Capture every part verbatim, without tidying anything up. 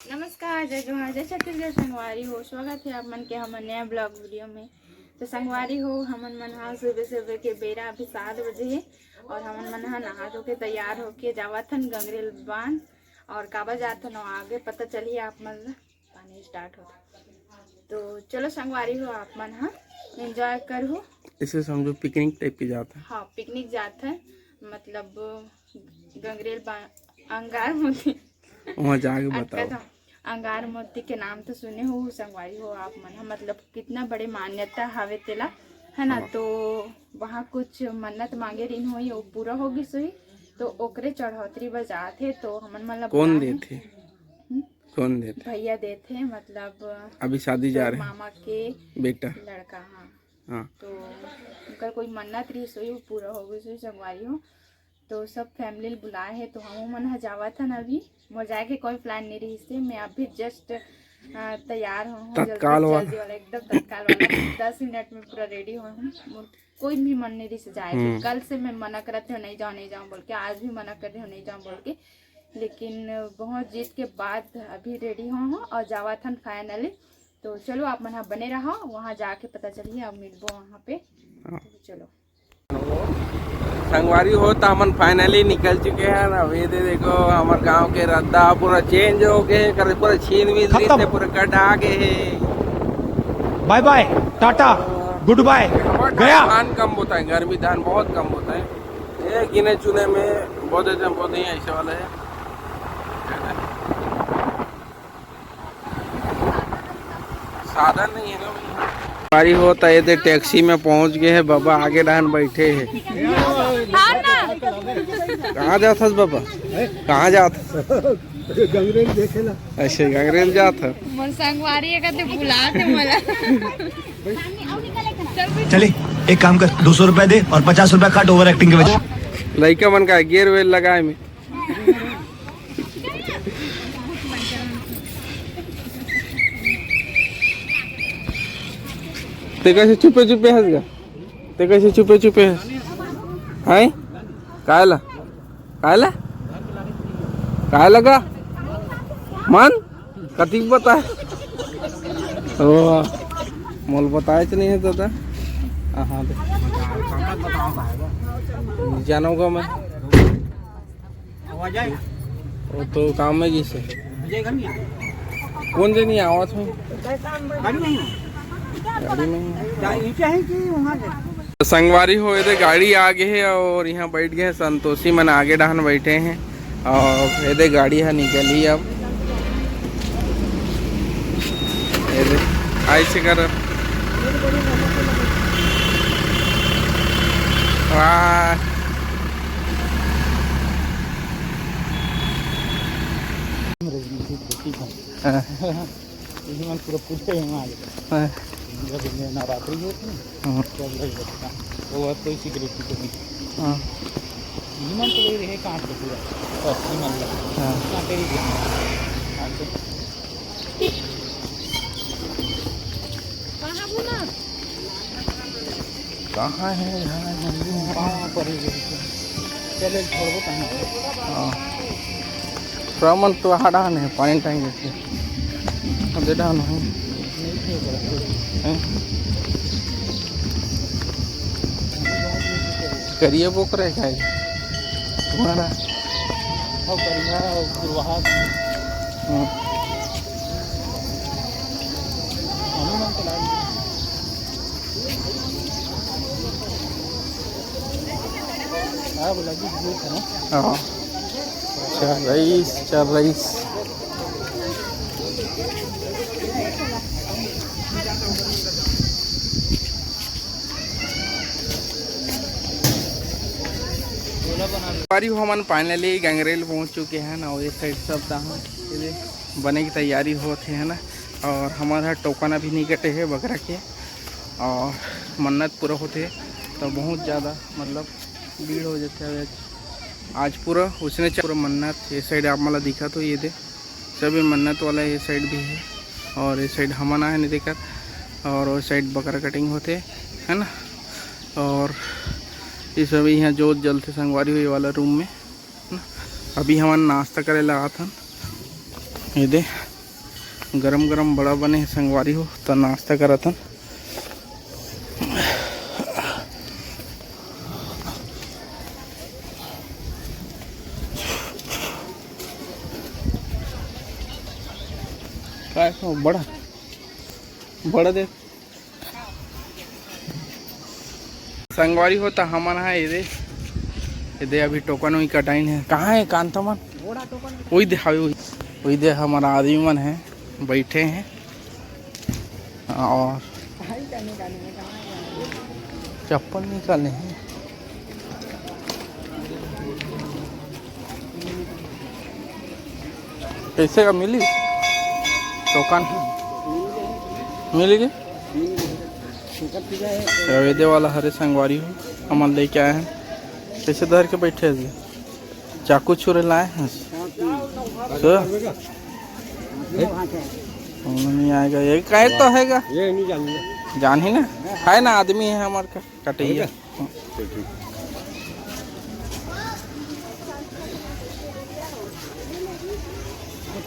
नमस्कार, जय जोहार, जय छत्तीसगढ़ संगवारी हो। स्वागत है आप मन के हमर नया ब्लॉग वीडियो में। तो संगवारी हो, हमन मन हा सुबह सुबह के बेरा अभी सात बजे है और हमन मन हा नहा धो के तैयार होके जावत हन गंगरेल बांध। और काबर जात हन आगे पता चलही आप मन ला, पानी स्टार्ट होत। तो चलो संगवारी हो, आप मन हा एंजॉय करहु। इसे समझो पिकनिक टाइप के जात है। हाँ, पिकनिक जात है, मतलब गंगरेल बा-, अंगार मोती। वहाँ जाके बताओ। अंगार मोती के नाम तो सुने हो संगवारी हो आप मन ह, मतलब कितना बड़े मान्यता हवे तेला, है ना। हाँ। तो वहाँ कुछ मन्नत मांगे रहिन होई, वो पूरा हो गिस होई, तो ओकरे चढ़ौतरी बर जात हे। तो हमन मन ला कौन बुलाए हे। देथे? हम्म? कौन देथे? भैया देथे, मतलब अभी शादी जा रहे हैं। मामा के बेटा। लड़का, हाँ। हाँ। तो उनकर कोई मन्नत रहिस होई, वो पूरा हो गिस होई संगवारी हो। तो सब फैमिली ल बुलाए हे, तो हमू मन ह जावत हन अभी। मोर जाए के कोई प्लान नहीं रहिस हे, मैं अभी जस्ट तैयार हो हूँ, जल्दी तत्काल वाला। जल्दी वाला, एकदम तत्काल वाला। दस मिनट में पूरा रेडी हो हूँ। मोर कोई भी मन नहीं रहिस हे जाए के। हम्म। कल से मैं मना करत हूँ, नहीं जाओ, नहीं जाओ बोल के, आज भी मना कर रही हूँ, नहीं जाओ बोल के, लेकिन बहुत जिद के बाद अभी रेडी हो हूँ और जावत हन फाइनली। तो चलो आप मन ह बने रहो, वहाँ जाके पता चलिए, अब मिलबो वहाँ पे। हाँ। तो चलो। संगवारी हो, तो हमन फाइनली निकल चुके हैं। अब ये दे देखो, हमारे गांव के रद्दा पूरा चेंज हो गए, कर पूरा छीन भी खत्म। पूरा कट आ गए हैं। बाय बाय, टाटा, गुड बाय, हमारे गया। धान कम होता है, गर्मी धान बहुत कम होता है। ये गिने चुने में बहुत ऐसे, बहुत ही ऐसे वाला है। साधन नहीं है ना भाई। संगवारी हो, तो ये दे टैक्सी में पहुंच गए हैं, बाबा आगे डहन बैठे हैं। हाँ ना। कहाँ जात हस बाबा? कहाँ जात हस? गंगरेल देखे ला। ऐसे गंगरेल जात ह। मोर संगवारी है, कहते बुलाते मला। चले, एक काम कर, दो सौ रुपया दे और पचास रुपया काट ओवर एक्टिंग के वजह। लइका मन का गेयर वेयर लगाए में। ते कैसे चुपे चुपे हंस गा? ते कैसे चुपे चुपे हंस? हैं? काय ला? काय ला? काय लगा? मन? कतिक बताए? ओ, मोल बताए तो नहीं है दादा। हाँ, हाँ, दे। जानोगा मैं। वो तो काम में गिस हे। कौन जनी आवत हो? गाड़ी में ही। गाड़ी में ही। तो संगवारी हो, ये दे गाड़ी आ गए है और यहाँ बैठ गए हैं। संतोषी मन आगे डहन बैठे हैं और ये दे गाड़ी है निकली अब। ये दे, ऐसे कर। वाह। हाँ। इही मन पूरा पूछे हे वहाँ आगे। हाँ। जब ये नवरात्रि होती है, हाँ। तब लग जाता है। वो अब कोई सिक्योरिटी तो नहीं। हाँ। इही मन तो वही रहे काट के पूरा। बस, इही मन लग। हाँ। काटे ही गए। काट के। कहाँ है यार? हाँ, पर ही गई। चले, छोड़बो कहाँ? हाँ। रामन तो हाड़ा ने पानी टाइम के। अब दे डाल है। हैं? करिए बोकरा है तुम्हारा। हाँ, करिया और गुरवाहा। हाँ। हनुमान तो लाइन। हाँ, बोला जी, धूप है ना? हाँ। चल रईस, चल रईस। संगवारी हो, हमन finally गंगरेल पहुंच चुके हैं ना। ये side सब तहाँ बने की तैयारी होत हे, है ना। और हमारा टोकन अभी नहीं कटे है बकरा के, और मन्नत पूरा होते तो बहुत ज़्यादा मतलब भीड़ हो जाता है। आज पूरा उसने च-, पूरा मन्नत ये side आप मला दिखा तो ये दे सभी मन्नत वाला ये side भी है, और ये side हमन आए नहीं देखत, और वो side बकरा cutting होते है ना। और ये सभी यहाँ जोत जलते संगवारी हो ये वाला room में। अभी हमन नाश्ता करे ला आत हन। ये दे, गरम गरम बड़ा बने हे संगवारी हो, त नाश्ता करत हन। काय हो, बड़ा, बड़ा दे। संगवारी हो, त हमन ह एदे, एदे अभी टोकन वही कटाइन हे। कहाँ हे कांता मन? वही दे, हावे वही, वही दे हमर आदमी मन हे, बैठे हे और चप्पल निकाले हे। कैसे का मिली टोकन? मिली के? एदे वाला हरे संगवारी हो, हमन लेके आए हैं। कैसे धर के बैठे हैं जी? चाकू छुरे लाए हैं। तो नहीं आएगा, ये काय तो हैगा। ये नहीं जानना। जान ही ना, है ना, आदमी है हमार का, कटैया। ठीक, ठीक।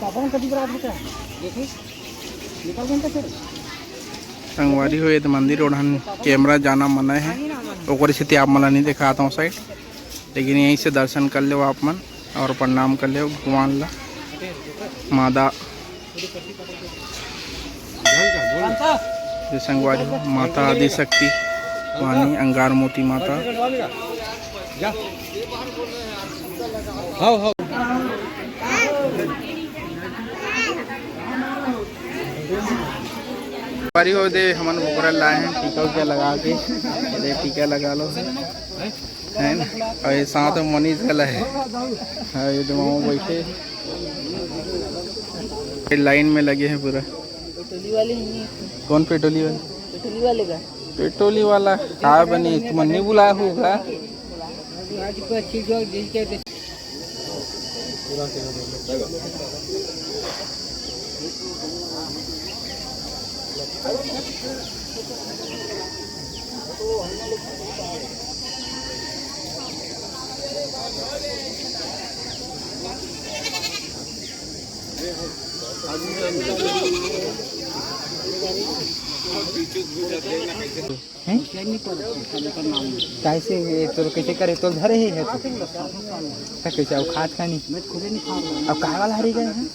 पापा ने कभी बरात होता है, देखिए, निकल गए तो फिर। संगवारी हो, ये तो मंदिर ओढ़न कैमरा जाना मना है, ओकर सेती आप मन ला नहीं दिखाता हूँ साइड, लेकिन यहीं से दर्शन कर लेव आप मन और प्रणाम कर लेव भगवान ला। माता जय संगवारी हो, माता आदिशक्ति वाहनी अंगार मोती माता। संगवारी हो, दे हमन बोकरा लाए हैं टीका उका लगा के, दे टीका लगा लो। है ना? और ये साथ में मनीष घला है। हाँ, ये दोनों बैठे, ये लाइन में लगे हैं पूरा। पेट्रोली वाले ही नहीं। कौन पेट्रोली वाले? पेट्रोली वाले का? पेट्रोली वाला का बनी, तुम नहीं बुलाया होगा। आज को अच्छी जो जिसके हैं? कैसे ये तो कैसे करे तो धरे ही है तो। तो कैसे अब खात खानी? अब काहे वाला हरी गए हैं?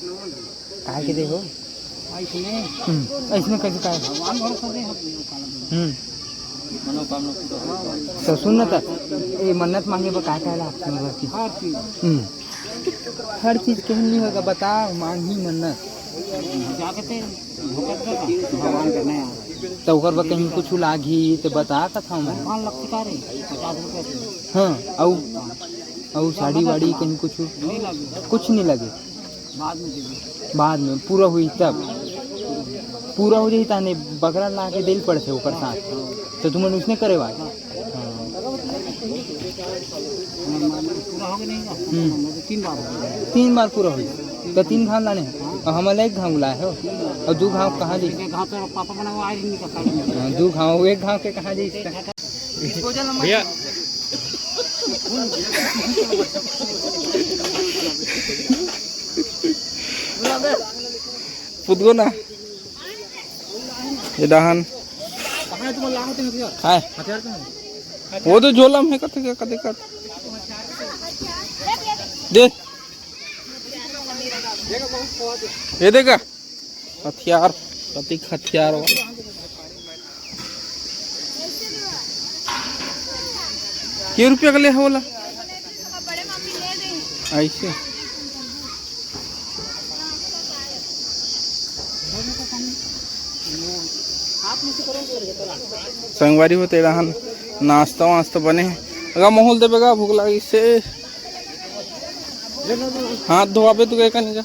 काहे के दे हो? हम्म, इसमें कैसे काहे? हम्म। तो सुन ना, तो ये मन्नत मांगे बर काहे काहे ला? हम्म। हर चीज के नहीं होगा, बता, मांग ही मन्नत। तो ओकर बर कहीं कुछ लागही तो बता, कथा में। हाँ, अउ, अउ साड़ी वाड़ी कहीं कुछ? कुछ नहीं लगे। बाद में पूरा हुई तब। पूरा हो जाही ताने बकरा ला के देल पड़थे ओकर साथ। तो तुमन उसने करे वाला। हाँ। हम्म। तीन बार पूरा हुई। तो तीन घाव लाने हैं। और हमन एक घाव लाए हो। और दू घाव कहाँ जाई? हाँ, दू घाव, एक घाव के कहाँ जाई? भैया। पुदगो ना। ये डहन। हाय। वो तो झोला में है, कते का, कते का। दे। ये देखा। हथियार, प्रतीक हथियार वाला। के रुपया के ले हे ओला? ऐसे। संगवारी हो, तेरा हन नाश्ता वास्ता बने हे। अगर माहौल देबे गा, भूख लागी से। हाथ धोआबे तू, का नहीं जा?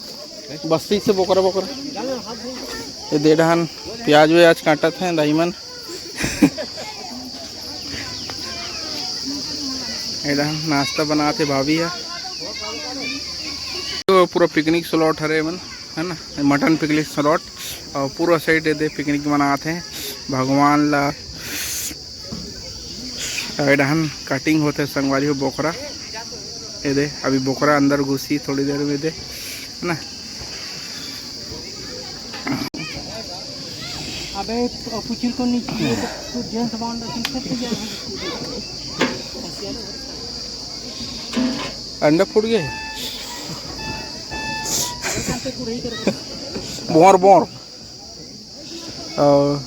बस्ती से बोकरा बोकरा। ये दे डहन प्याज व्याज काटत हैं दाई मन। ये डहन नाश्ता बनात हे भाभी ह। तो पूरा पिकनिक स्लॉट हरे मन, है ना, मटन पिकनिक स्लॉट। और पूरा साइड ये दे पिकनिक मनात हे भगवान ला। ये डहन कटिंग होथे संगवारी हो बोकरा। ये दे अभी बोकरा अंदर घुसी थोड़ी देर में, दे, है ना। अबे, पुचिल को नीचे तो जेम्स बॉन्ड रखी, सब कुछ जाए। अंडा फूट गया है। Bore bore. और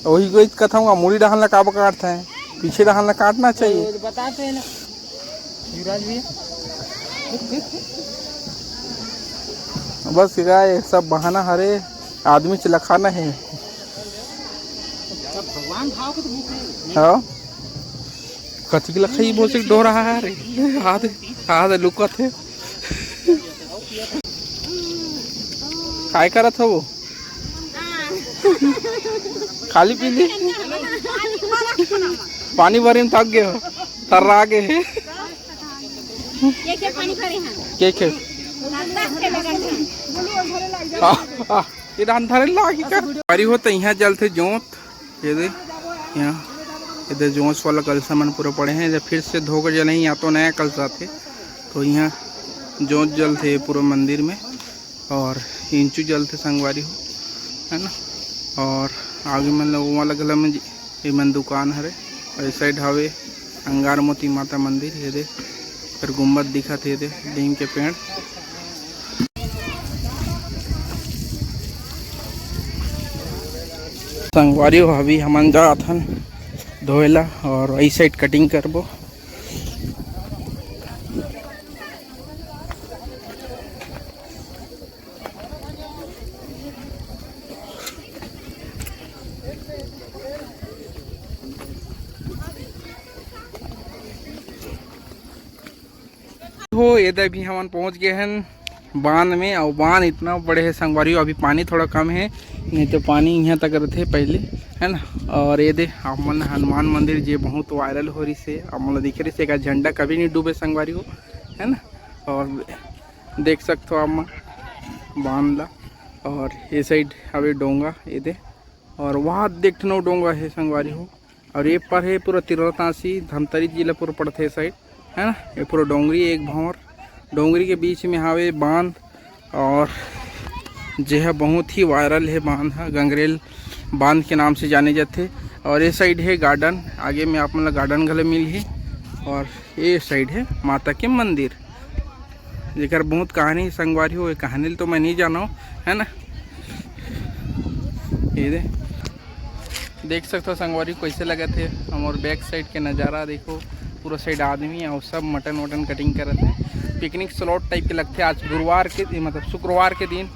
वही कोई कथा हुआ, मुड़ी डहान ला काबर काटत है, पीछे डहान ला काटना चाहिए। तो बताते हैं ना युवराज भैया। बस ये सब बहाना हरे, आदमी चलखाना है। सब भगवान भाव के तो भूखे हैं। हाँ, कथी के लखई बोल से डोरा है रे। हाथ, हाथ लुकत है। काय करत हो वो? खाली पी ली। पानी भरे में थक गए हो, थर्रा गए है। के के पानी भरे हैं? के के? दस के लगा हैं। आ, आ, ये धान धरे लागी का? बारी हो तो यहाँ जलथे जोत, ये दे, यहाँ, इधर जोत वाला कलसा मन पूरा पड़े हैं, इधर फिर से धोकर जले, या तो नया कलसा थे, तो यहाँ जोत जलथे पूरा मंदिर में, और इंचू जलथे संगवारी हो, है ना। और आगे मन ला वो वाला गला में जी, ये मन दुकान हरे, और इस साइड हवे अंगार मोती माता मंदिर, ये दे, फिर गुम्बद दिखत हे, ये दे, नीम के पेड़। संगवारी हो, अभी हमन जात हन धोए ला और वही साइड कटिंग करबो। हो, ये दे अभी हमन पहुंच गए हैं बांध में, और बांध इतना बड़े है संगवारी हो, अभी पानी थोड़ा कम है, नहीं तो पानी यहाँ तक रहते पहले, है ना। और ये दे आप मन हनुमान मंदिर जे बहुत वायरल हो रही से, आप मन ला दिखे रही से, एकर झंडा कभी नहीं डूबे संगवारी हो, है ना। और देख सकते हो आप मन बांध ला, और ये साइड हवे डोंगा, ये दे, और वहाँ देख ठनो डोंगा है संगवारी हो। और ये पर है पूरा तिरोतासी धमतरी जिला पूरा पड़थे साइड, है ना। ये पूरा डोंगरी एक भंवर, डोंगरी के बीच में हावे बांध, और जे ह बहुत ही वायरल है बांध ह, गंगरेल बांध के नाम से जाने जाथे। और ये साइड है गार्डन, आगे में आप मन ला गार्डन घलो मिलही। और ये साइड है माता के मंदिर, जेकर बहुत कहानी संगवारी हो, ये कहानी ल तो मैं नहीं जानव, है ना। ये दे, देख सकते हो संगवारी कैसे लगत है। हमर बैक साइड के नज़ारा देखो, पूरा साइड आदमी और सब मटन वटन कटिंग करत है। पिकनिक स्लॉट टाइप के लगते हैं। आज गुरुवार के, मतलब शुक्रवार के दिन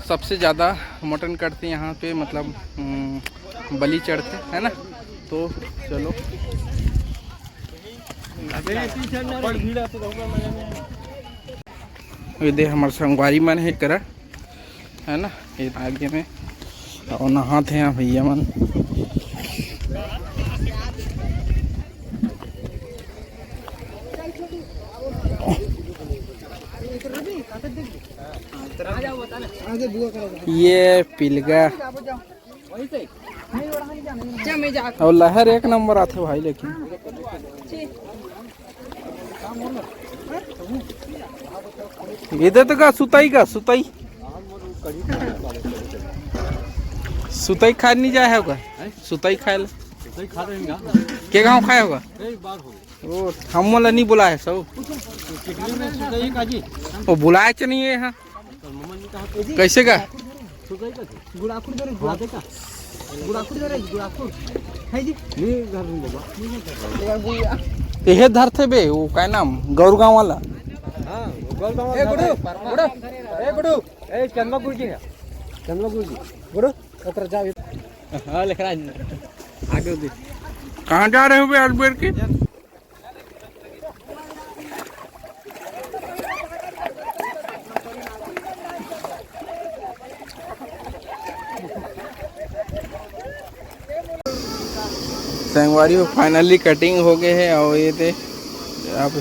सबसे ज़्यादा मटन कटते हैं यहाँ पे, मतलब हम्म, बलि चढ़ते, है ना। तो चलो, ये दे हमर संगवारी मन है करा, है ना, ये आगे में और नहात हैं भैया मन। ये पिलगा और लहर एक नंबर आथे भाई, लेकिन ये दे तो का सुतई का सुतई सुतई खाए नहीं जाए होगा, सुतई खाए ला। के गाँव खाए होगा? ओ, हम मोला नहीं बुलाए सब। वो बुलाए च नहीं है यहाँ। कैसे का? गुड़ाखुर दे रे, गुड़ा दे का? गुड़ाखुर दे रे, गुड़ाखुर। है जी। ये घर में बाबा। ये गुड़िया। ये धरथे बे, वो का नाम? गौरगांव वाला। हाँ, गौरगांव वाला। ए, गुड़ू, गुड़ू, ए, गुड़ू। ए, चंदमा गुरुजी है। चंदमा गुरुजी। गुड़ू, उतर जाओ। हाँ, लिख रहा है। आगे दे। कहाँ जा रहे हो बे आज बैठ के? संगवारी हो, finally cutting हो गए है और ये दे अब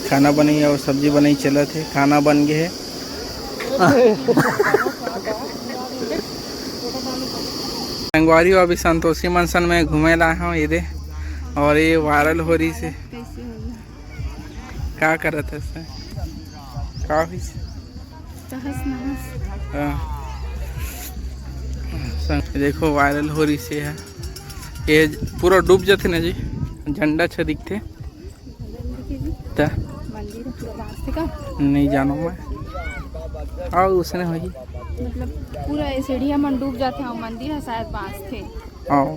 खाना बनई और सब्जी बनई चलत है। खाना बन गए है। संगवारी हो, अभी संतोषी मंसन में घूमे ला हूँ ये दे, और ये वायरल हो रही से। का करत हस? का होइस? तहस नहस। हाँ। संग देखो, वायरल हो रही से है, ये पूरा डूब जाते ना जी, झंडा अच्छा दिखते। त मंदिर पूरा बांस थे का? नहीं जानो मैं। आओ, उसने होई। मतलब, पूरा ये सीढ़िया मन डूब जाते हैं, मंदिर है शायद बांस थे। आओ,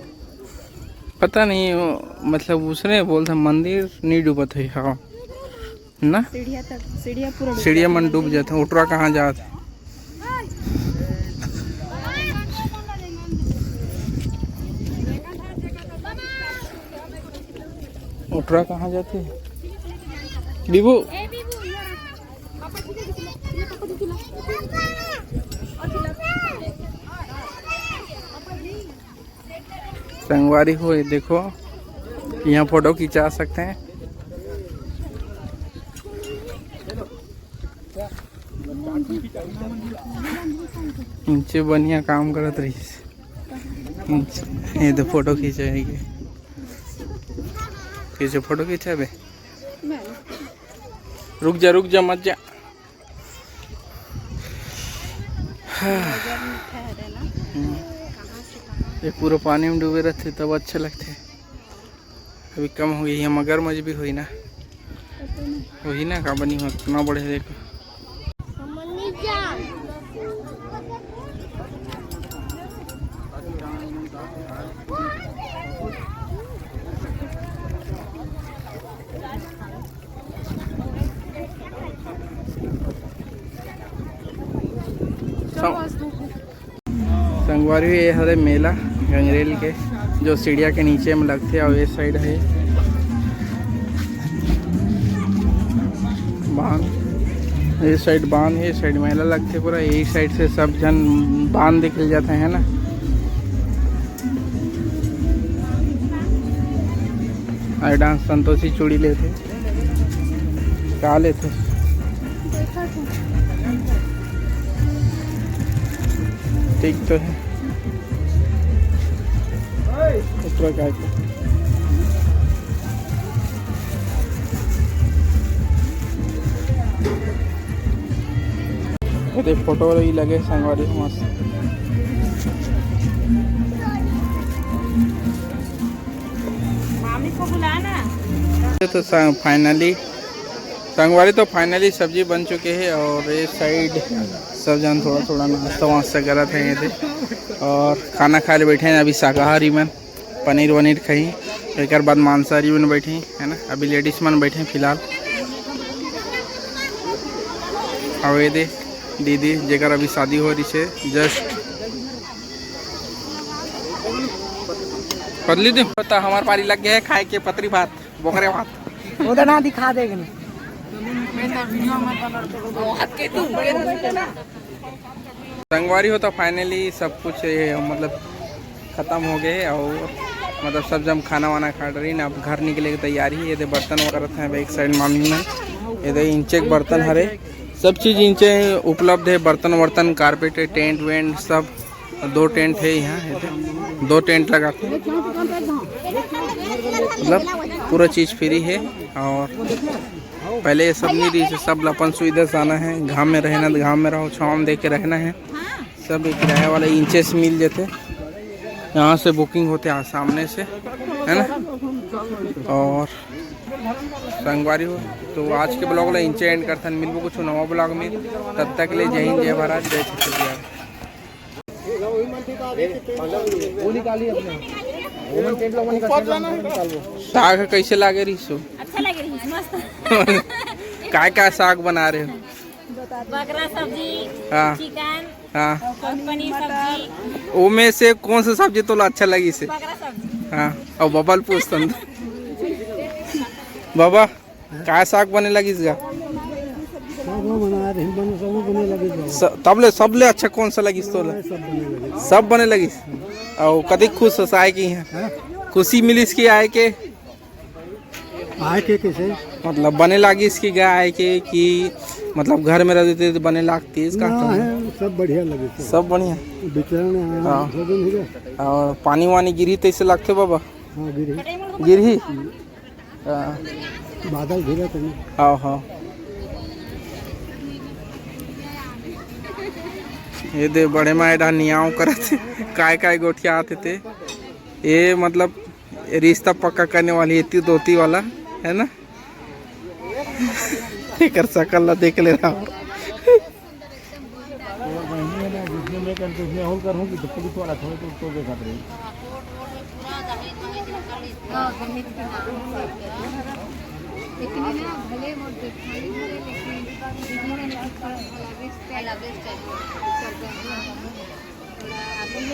पता नहीं, वो, मतलब, उसने बोलता मंदिर नहीं डूबत है। हाँ ना, सीढ़िया तक, सीढ़िया पूरा डूब सीढ़िया जाते मन हैं डूब मंदिर। जाते हैं। उठरा कहाँ जाते? उठरा कहाँ जाते? बीबू। संगवारी हो, ये देखो, यहाँ फोटो खिंचा सकते हैं। नीचे बढ़िया काम करत रहिस। नीचे, ये तो फोटो खींचेगी। कैसे फोटो खींचाबे? रुक जा, रुक जा, मत जा। हम्म। ये पूरा पानी में डूबे रहते तब अच्छा लगते। अभी कम हो गई है, मगरमच्छ भी हुई ना। वही ना का बनी हो, इतना बड़े देखो। संगवारी, ये हरे मेला गंगरेल के, जो सीढ़िया के नीचे में लगथे, और ये साइड है बांध, ये साइड बांध है, ये साइड मेला लगथे पूरा। यही साइड से सब झन बांध देखे जाते हैं ना। और डांस संतोषी चूड़ी लेथे, का लेथे? ठीक तो है। ऊपर का है। ये फोटो वाला ही लगे संगवारी मस्त। मामी को बुलाना। ये तो फाइनली संगवारी, तो फाइनली सब्जी बन चुके हैं और ये साइड सब जन थोड़ा थोड़ा नाश्ता वास्ता करत हैं ये दे। और खाना खाए ले बैठे हैं अभी शाकाहारी मन, पनीर वनीर खाई, एक बाद मांसाहारी मन बैठे हैं, है ना। अभी लेडीज मन बैठे हैं फिलहाल। और ये दे दीदी जेकर अभी शादी हो रही है जस्ट। पतली दिन पता हमार पारी लग गया है खाए के पतरी भात, बोकरे भात। उधर ना दिखा देगा नहीं। संगवारी हो तो फाइनली सब कुछ ये मतलब खत्म हो गए और मतलब सब जन खाना वाना खा रही ना। अब घर निकले की तैयारी। ये दे बर्तन वगैरह थे एक साइड मामी में, ये दे इंचे के बर्तन हरे, सब चीज इंचे उपलब्ध है, बर्तन वर्तन, कारपेट है, टेंट वेंट सब। दो टेंट है यहाँ, ये दे दो टेंट लगा के मतलब पूरा चीज फ्री है। और पहले ये सब नहीं रही, सब अपन सुविधा से आना है, घाम में रहना तो घाम में रहो, छाँव में देख के रहना है। सब एक किराया वाला इंचेस मिल जाते, यहाँ से बुकिंग होते हैं सामने से, है ना। और संगवारी हो तो आज के ब्लॉग ला इंचे एंड करथन, मिलबो कुछ नवा ब्लॉग में। तब तक ले जय हिंद, जय भारत, जय छत्तीसगढ़। साग कैसे लागे रिसो? अच्छा लगे रिस, मस्त। काय काय साग बना रहे हो? बकरा सब्जी, हाँ। चिकन, हाँ। और पनीर सब्जी। ओमे से कौन सा सब्जी तोला अच्छा लगी से? बकरा सब्जी। हाँ, और बबल पूछतन। बाबा, का साग बने लगिस गा? सब बना रहे, बने, सब बने लगे। स-, तब ले, सब ले अच्छा कौन सा लगिस तोला? सब बने लगे। सब बने लगिस। और कतिक खुश होस आए के यहाँ? हाँ? खुशी मिलिस कि आए के? आए के कैसे? मतलब बने लागिस कि गा आए के कि मतलब घर में रहते तो बने लागतिस का? ना है, सब बढ़िया लगे थे। सब बढ़िया। विचरण यहाँ हाँ। भोजन हो गया। और पानी वानी गिरही तैसे लागथे बाबा? हाँ, गिरही। गिरही? हाँ। बादल घिरा तो नहीं। हाँ, हाँ। ये दे बड़े माँ एडा नियाव करत हे, काय काय गोठियात हे ते। ये मतलब रिश्ता पक्का करने वाली एती धोती वाला है ना। एकर शकल ला देख ले रहा हूँ।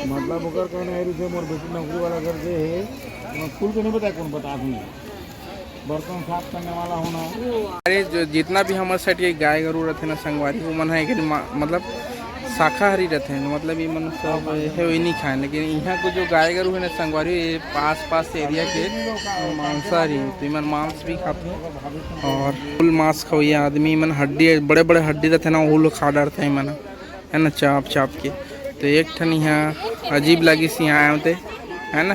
मतलब ओकर कहना है, जैसे मोर बेटी नौकरी वाला घर गए है, तो मैं खुल के नहीं बताया, कौन बता दूंगा। बर्तन साफ करने वाला होना। अरे, जो जितना भी हमर साइड के गाय गरु रहते ना संगवारी, वो मन है कि मा-, मतलब शाकाहारी रहते हैं, मतलब ये मन सब है वही नहीं खाए, लेकिन यहाँ को जो गाय गरु है ना संगवारी, ये पास पास एरिया के मांसाहारी हैं, तो इमन मांस भी खाते हैं। और फुल मांस खवैया आदमी, इमन हड्डी, बड़े बड़े हड्डी रहते हैं ना, वो लोग खा डालते हैं इमन। है ना, चाप चाप के। तो एक ठन यहाँ अजीब लगिस, यहाँ आए होते, है ना।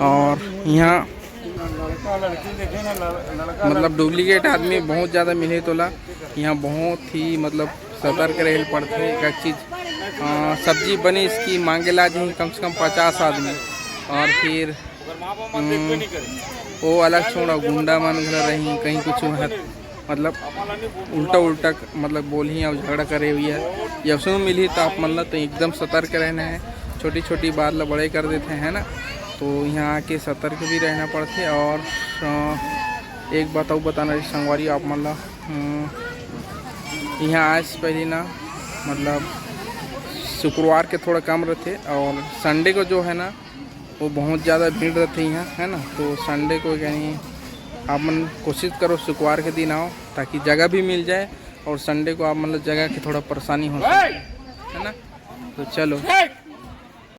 और यहाँ मतलब डुप्लीकेट आदमी बहुत ज़्यादा मिले तोला। यहाँ बहुत ही मतलब सतर्क रहे पड़ते एक चीज़। अ, सब्जी बनी इसकी मांगे ला जी कम से कम पचास आदमी। और फिर हम्म, वो अलग छोड़ा, गुंडा मन घर रही, कहीं कुछ हुआ, मतलब उल्टा उल्टा मतलब बोलही और झगड़ा करे हुई है। ये सुन मिली तो आप मन ला तो एकदम सतर्क रहना है, छोटी छोटी बात ला बड़े कर देते हैं ना, तो यहाँ आके सतर्क भी रहना पड़ते। और अ, एक बात और बताना है संगवारी आप मन ला, हम्म, यहाँ आए से पहले ना मतलब शुक्रवार के थोड़ा कम रहते और संडे को जो है ना वो बहुत ज़्यादा भीड़ रहते हैं यहाँ, है ना। तो संडे को यानी आप मन कोशिश करो शुक्रवार के दिन आओ, ताकि जगह भी मिल जाए और संडे को आप मतलब जगह की थोड़ा परेशानी हो सके, है ना। तो चलो।